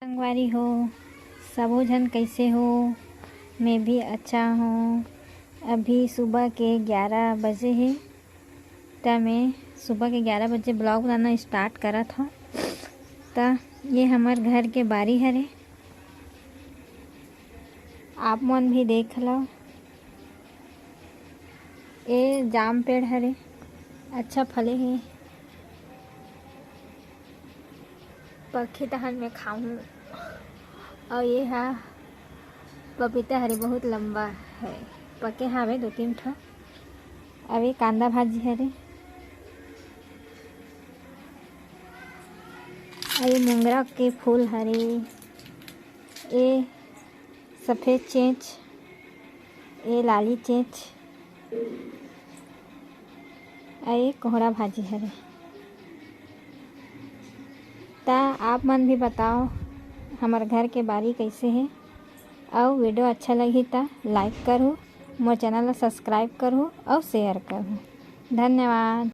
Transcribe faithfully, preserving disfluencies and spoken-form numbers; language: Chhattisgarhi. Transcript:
संगवारी हो, सबो झन कैसे हो? मैं भी अच्छा हूँ। अभी सुबह के ग्यारह बजे हे, त मैं सुबह के ग्यारह बजे vlog बनाना start करत हूँ। त ये हमर घर के बारी हरे, आप मन भी देख लो। ए जाम पेड़ हरे, अच्छा फले हे। पखे तहन में खाहूँ। अउ ये हा पपीता हरे, बहुत लंबा है, पके हावे दो तीन ठो। अउ ये कांदा भाजी हरे, अउ ये मोंगरा के फूल हरे, ये सफेद चेंच, ये लाली चेंच, अउ ये कोहड़ा भाजी हरे। ता आप मन भी बताओ, हमर घर के बारी कैसे हे? अउ video अच्छा लगही ता like करहु, मोर channel ला subscribe करहु अउ share करहु। धन्यवाद।